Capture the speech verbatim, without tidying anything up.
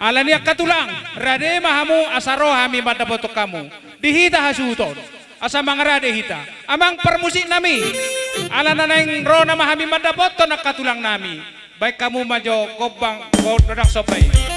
Alani i angka tulang, rade ma hamu asa ro hami mandapothon hamu. Di hita hasuhuton, asa mangarade hita. Amang parmusik nami, ala na naeng ro nama hami mandapothon angka tulang nami. Baen hamu ma jo gombang, godang somba i.